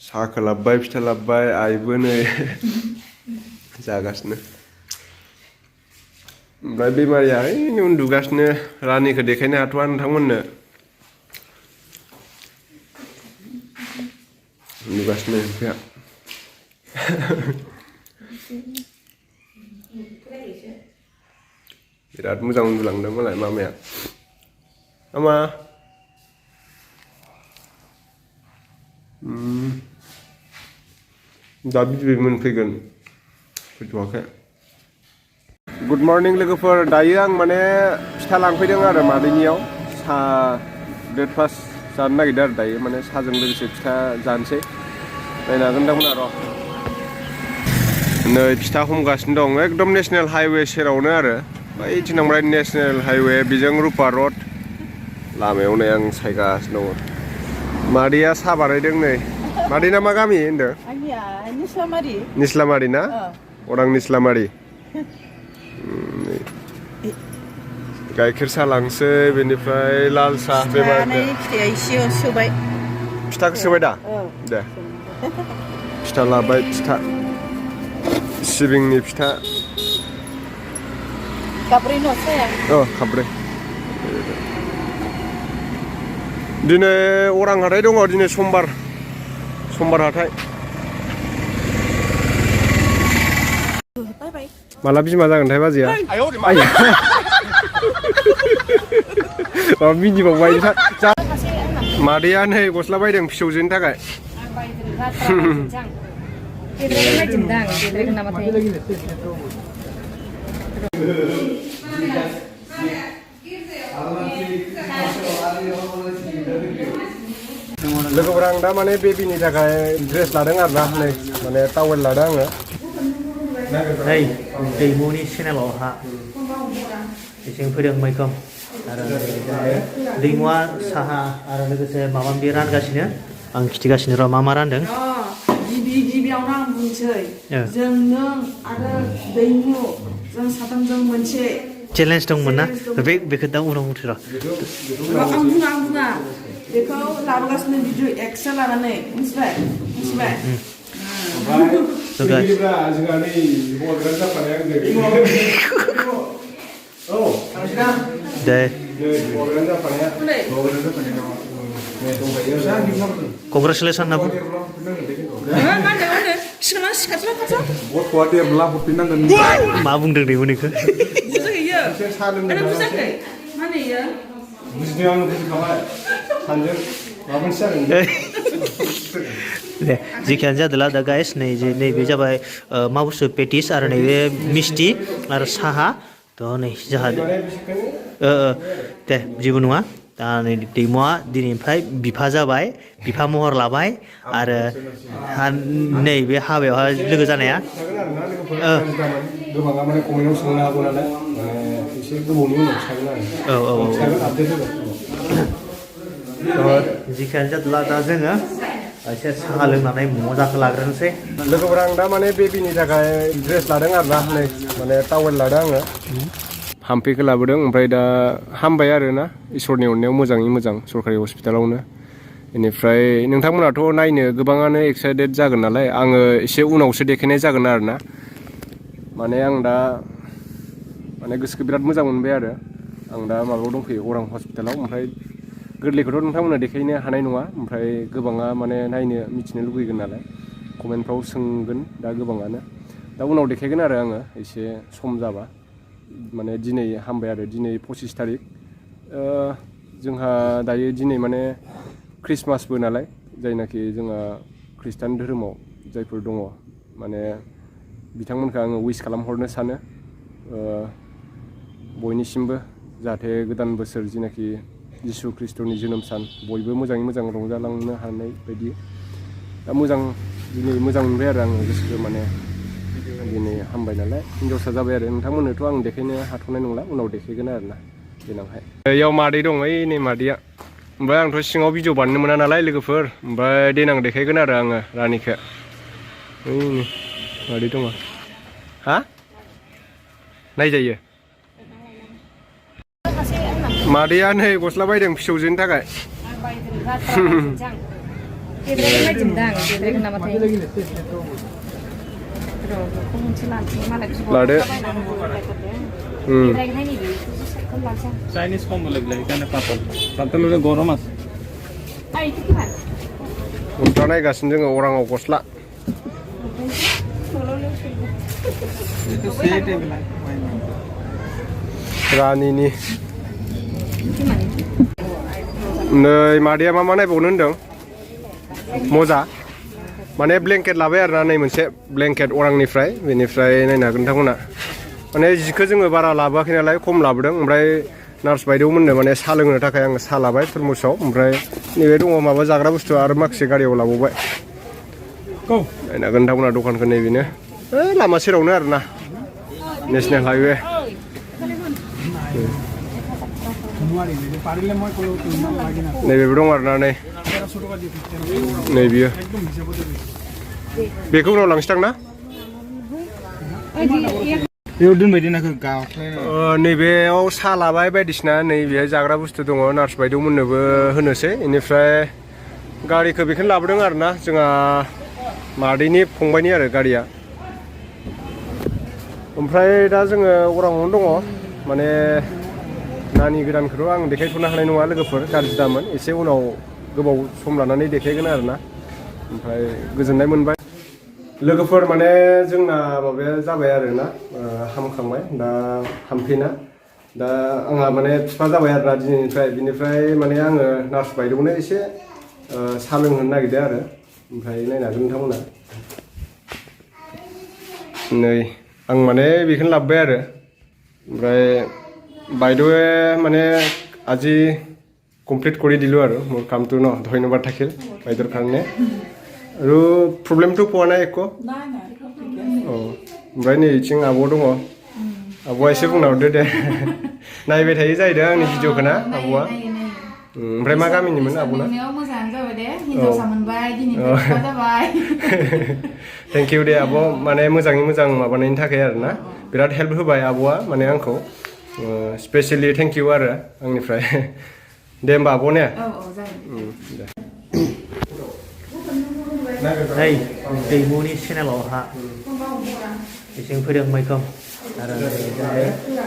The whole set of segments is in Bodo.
साखो लाबबाय फिथा लाबबाय आइबो नै जागासिनो ओमफ्राय बेमारिया ओइ उन्दुगासिनो रानिखौ देखायनो हाथ'आ नोंथांमोननो उन्दुगासिनो बिफाया बिराद मोजां उन्दुलांदों मालाय मामाया मामा दा बिबै मोनफैगोन फैथ'वाखै गुड मर्निं लोगोफोर दायो आं माने फिथा लांफैदों आरो मादैनियाव सा ब्रेकफास्ट जानो नागिरदों आरो दायो माने साजों लोगोसे फिथा जानोसै नायनो हागोन नोंथांमोना र' नै फिथा हमगासिनो दं एकदम नेशनेल हाइवे सेरावनो आरो बैथिं थांबाय नेशनेल हाइवे बेजों रुपा रड लामायाव नै आं सायगासिनो दङ मादैया साहा बानायदों नै मादैना मा गामि होनदों निस्लामारि ना अरां निस्लामारि गाइखेर साहा लांसै बेनिफ्राय लाल साहा फिथाखौ सोबाय दा दे फिथा लाबाय फिथा सिबिंनि फिथा खाब्रै दिनै अरां हाथाय दङ दिनै समबार हाथाय माला बिमा जागोनथाय बाजैया मिनिबावबाय मादैया नै गस्ला बायदों फिसौजोनि थाखाय लोगोफोर आं दा माने बेबिनि थाखाय ड्रेस लादों आरो ना नै माने टावेल लादों आङो नै दैमुनि चेनेलावहा एसे फैदों मैखोम आरो दैमुआ साहा आरो लोगोसे माबा माबि रानगासिनो आं खिथिगासिनो र' मा रानदों गिबियावनो आं बुंसै जों नों आरो दैमु जों साथामजों मोनसे चेलेन्ज दंमोन ना बेखौ दा उनाव बुंसै र' आं बुङा बेखौ लाबोगासिनो भिडिअ एक्सट्रा लानानै मिथिबाय दे कंग्रेचुलेसन होनना बुं मा बुंदों दैमुनिखौ दे जिखियानो जादोंला दा गाइस नैबे जाबाय मा बुस्थु पेटिस आरो नैबे मिस्टि आरो साहा थ' नै जोंहा दे जेबो नङा दा नै दैमुआ दिनैनिफ्राय बिफा जाबाय बिफा महर लाबाय आरो नैबे हाबायावहाय लोगो जानाया गोबाङा माने कमेन्टआव सोंनो हागौ नालाय एसे गोबावनि उनाव खिथागोन आरो जिखियानो जादोंला दा जोङो एसे साहा लोंनानै मजाखौ लाग्रोनोसै लोगोफोर आं दा माने बेबिनि थाखाय ड्रेस लादों आरो ना नै माने टावेल लादों आङो हाम्फैखौ लाबोदों ओमफ्राय दा हामबाय आरो ना इसोरनि अननायाव मोजाङै मोजां सरकारि हस्पिटालावनो बेनिफ्राय नोंथांमोनाथ' नायनो गोबाङानो एक्साइटेड जागोन नालाय आङो एसे उनावसो देखायनाय जागोन आरो ना माने आं दा माने गोसोखौ बिराद मोजां मोनबाय आरो आं दा माबायाव दंफैयो अरां हस्पिटालाव ओमफ्राय गोरलैखौथ' नोंथांमोना देखायनो हानाय नङा ओमफ्राय गोबाङा माने नायनो मिथिनो लुगैगोन नालाय कमेन्टफ्राव सोंगोन दा गोबाङानो दा उनाव देखायगोन आरो आङो एसे सम जाबा माने दिनै हामबाय आरो दिनै 25 तारिख जोंहा दायो दिनै माने ख्रिस्टमासबो नालाय जायनाखि जोंहा ख्रिस्टान धोरोमाव जायफोर दङ माने बिथांमोनखौ आङो उइस खालामहरनो सानो बयनिसिमबो जाहाथे गोदान बोसोर जिनाखि जिसु ख्रिस्ट'नि जोनोम सान बयबो मोजाङै मोजां रंजालांनो हानाय बायदि दा दिनै मोजां मोनबाय आरो आङो गोसोखौ माने दिनै हामबाय नालाय हिनजावसा जाबाय आरो नोंथांमोननोथ' आं देखायनो हाथ'नाय नंला उनाव देखायगोन आरो ना देनांहाय बेयाव मादै दं ओइ नै मादैया ओमफ्राय आंथ' सिङाव भिडिअ बानायनो मोना नालाय लोगोफोर ओमफ्राय देनां देखायगोन आरो आङो रानिखौ ओइ नै मादै दङ हा नायजायो मादैया नै गस्ला बायदों फिसौजोनि थाखाय लादो चाइनिज कम्बो लगे সেইকাৰণে পাতল পাতল হলে গরম আছে उल्टा नायगासिनो जोङो अराङाव गस्ला रानिनि नै मादैया मा नायबावनो होनदों मजा माने ब्लेंकेट लाबाय आरोना नै मोनसे ब्लेंकेट अरांनिफ्राय बेनिफ्राय नायनो हागोन नोंथांमोना माने जिखौ जोङो बारा लाबोआखै नालाय खम लाबोदों ओमफ्राय नार्स बायदेवमोननो माने साहा लोंनो थाखाय आङो साहा लाबाय थरमुसाव ओमफ्राय नैबे दङ माबा जाग्रा बुस्थु आरो माखासे गारियाव लाबावबाय नायनो हागोन नोंथांमोना दखानखौ नैबेनो लामा सेरावनो आरोना नेसनेल हाइवे नैबेबो दं आरोना नै बियो बेखौ उनाव लांसै दां ना बेयाव दोनबाय दोनाखै नैबेयाव साहा लाबाय बायदिसिना नैबेहाय जाग्रा बुस्थु दङ नार्स बायदेवमोननोबो होनोसै बेनिफ्राय गारिखौ बेखौनो लाबोदों आरोना जोंहा मादैनि फंबायनि आरो गारिया ओमफ्राय दा जोङो अराङावनो दङ माने नानि गोदानखौथ' आं देखायथ'नो हानाय नङा लोगोफोर गाज्रि दामोन एसे उनाव गोबाव सम लानानै देखायगोन आरोना ओमफ्राय गोजोननाय मोनबाय लोगोफोर माने जोंना माबाया जाबाय आरोना हामखांबाय दा हामफिना दा आंहा माने बिफा जाबाय आरोना दिनैनिफ्राय बिनिफ्राय माने आङो नार्स बायदेवनो एसे साहा लोंहोनो नागिरदों आरो ओमफ्राय नायनो हागोन नोंथांमोना नै आं माने बेखौनो लाबोबाय आरो ओमफ्राय বাইদেৱে মানে আজি কমপ্লিট কৰি দিলোঁ আৰু মোৰ কামটো ন ধন্যবাদ থাকিল বাইদেউৰ কাৰণে আৰু প্ৰব্লেমটো পোৱা নাই একো ओमफ्राय नै इथिं आब' दङ आब'आ एसे बुंना हरदो दे नायबाय थायो जाहैदों आंनि भिडिअखौ ना आब'आ ओमफ्राय मा गामिनिमोन आब'ना मोजाङानो जाबाय दे हिनजावसा मोनबाय दिनैनिफ्राय बिफा जाबाय थेंक इउ दे आब' माने मोजाङै मोजां माबानायनि थाखाय आरोना बिराद हेल्प होबाय आब'आ माने आंखौ स्पेसियेलि थेंक इउ आरो आंनिफ्राय दे होमबा आब' ने Hey, दैमुनि चेनेलावहा एसें फैदों मैखोम आरो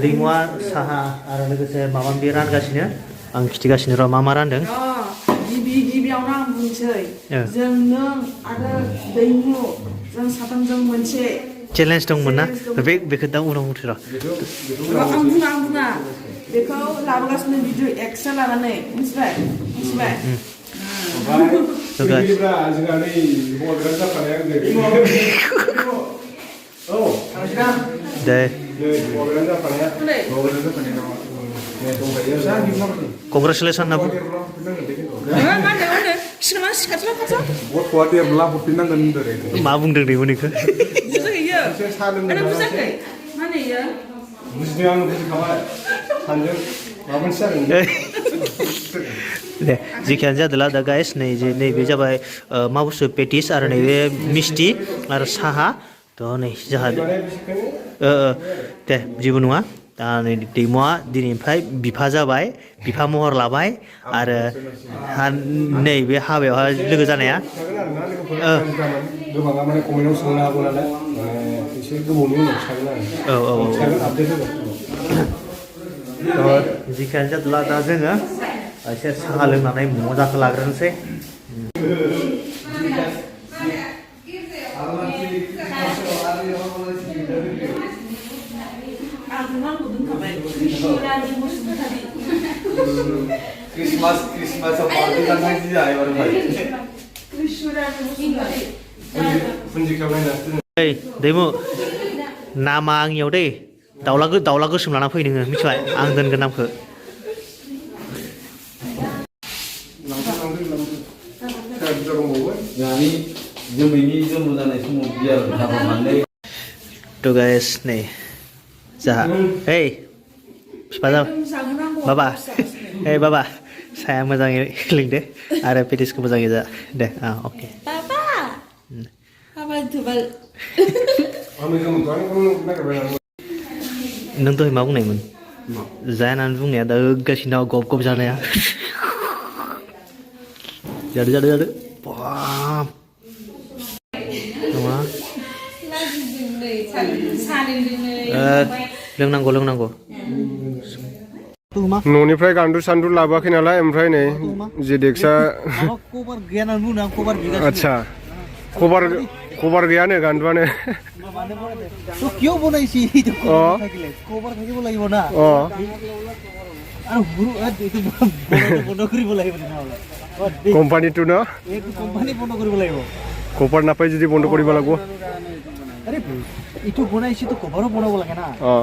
दैमुआ साहा आरो लोगोसे माबा माबि रानगासिनो आं खिथिगासिनो र' मा रानदों गिबियावनो आं बुंसै जों नों आरो दैमु जों साथामजों मोनसे चेलेन्ज दंमोन ना बेखौ दा उनाव बुंसै र' आं बुङा बेखौ लाबोगासिनो भिडिअ एक्सट्रा लानानै मिथिबाय दे कंग्रेचुलेसन होनना बुं मा बुंदों दैमुनिखौ दे जिखियानो जादोंला दा गाइस नैबे जाबाय मा बुस्थु पेटिस आरो नैबे मिस्टि आरो साहा थ' नै जोंहा दे जेबो नङा दा नै दैमुआ दिनैनिफ्राय बिफा जाबाय बिफा महर लाबाय आरो नैबे हाबायावहाय लोगो जानाया गोबाङा माने कमेन्टआव सोंनो हागौ नालाय एसे गोबावनि उनाव खिथागोन आरो जिखियानो जादोंला दा जोङो एसे साहा लोंनानै मजाखौ लाग्रोनोसै क्रिसमासाव पार्टी लांनायसो जाहैबाय भाई दैमु नामा आंनियाव दै दाउला गोसोम लाना फै नोङो मिथिबाय आं दोनगोन नामखौ थ' गाइस नै जाहा hey बिफा जाबाय बाबा hey बाबा साया मोजाङै लोंदो आरो पेटिसखौ मोजाङै जा दे अके नों दहाय मा बुंनायमोन जाया होननानै बुंनाया दा होगासिनो गब गब जानाया जादो Wah. Nggak? Loंनांगौ. न'निफ्राय गान्दु सान्दु लाबोआखै नालाय ओमफ्राय नै जेडेक्सआ Cover gaya nanti nang cover juga. आदसा खबर गैयानो गान्दुआनो So kyo boleh sih itu Oh. cover kaki boleh mana? अ Aduh buru itu bodoh kiri boleh mana? কোম্পানীটো ন Itu company bodoh kiri boleh. Cover নাপাই যদি বন্ধ কৰিব লাগিব Aduh itu boleh sih itu cover bodoh boleh na? অ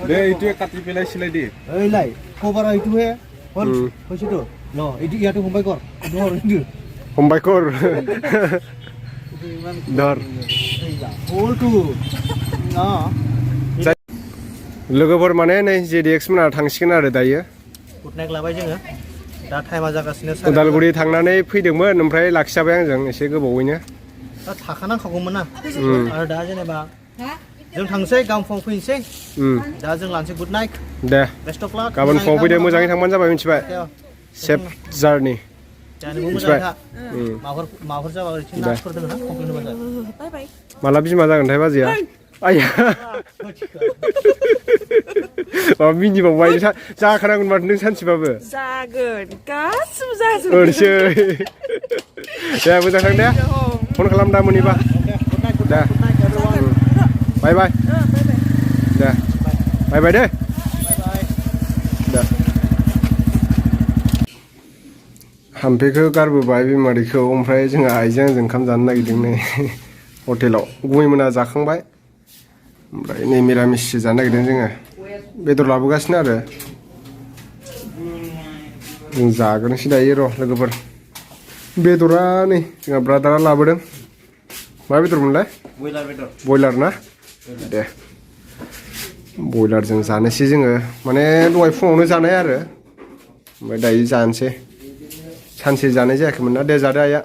দে এইটোৱে কাটি পেলাই চিলাই দিয়ে Hei lai, cover itu he. Hol, hol situ. No, itu ya tuh Mumbai kor. No, itu. फंबायखर धर Hol tuh. No. लोगोफोर माने नै जेडिएक्स मोना थांसिगोन आरो दायो Good night लाबाय जोङो. दा टाइमा जागासिनो उदालगुरि थांनानै फैदोंमोन ओमफ्राय लाखिजाबाय आंजों एसे गोबावैनो दा थाखानांखागौमोन ना आरो दा जेनेबा जों थांसै गाबोन फुङाव फैनोसै दा जों लानोसै good night the best of luck गाबोन फुङाव फैदो मोजाङै थांबानो जाबाय मिथिबाय सेफ जार्नि जानोबो मोजाङै था माबाफोर जाबा ओरैथिं नार्सफोर दङ ना कमप्लेन होबानो जाबाय माला बिमा जागोनथाय बाजैया आया माबा मिनिबावबाय जाखानांगोन माथो नों सानसेबाबो जागोन गासिबो जाजोबगोन ओरैसै दे मोजां थां दे फन खालाम दा मोनैबा दे बाय बाय दे बाय बाय दे दे हाम्फेखौ गारबोबाय बिमादैखौ ओमफ्राय जोंहा आइजों आंजों ओंखाम जानो नागिरदों नै हटेलाव गुमैमोना जाखांबाय ओमफ्राय नै मिरामिससो जानो नागिरदों जोङो बेदर लाबोगासिनो आरो जों जाग्रोनोसै दायो र' लोगोफोर बेदरा नै जोंहा ब्रादारा लाबोदों मा बेदरमोनलाय बयलार ना दे बयलारजों जानोसै जोङो माने दहाय फुङावनो जानाय आरो ओमफ्राय दायो जानोसै सानसे जानाय जायाखैमोन ना दे जादो आइया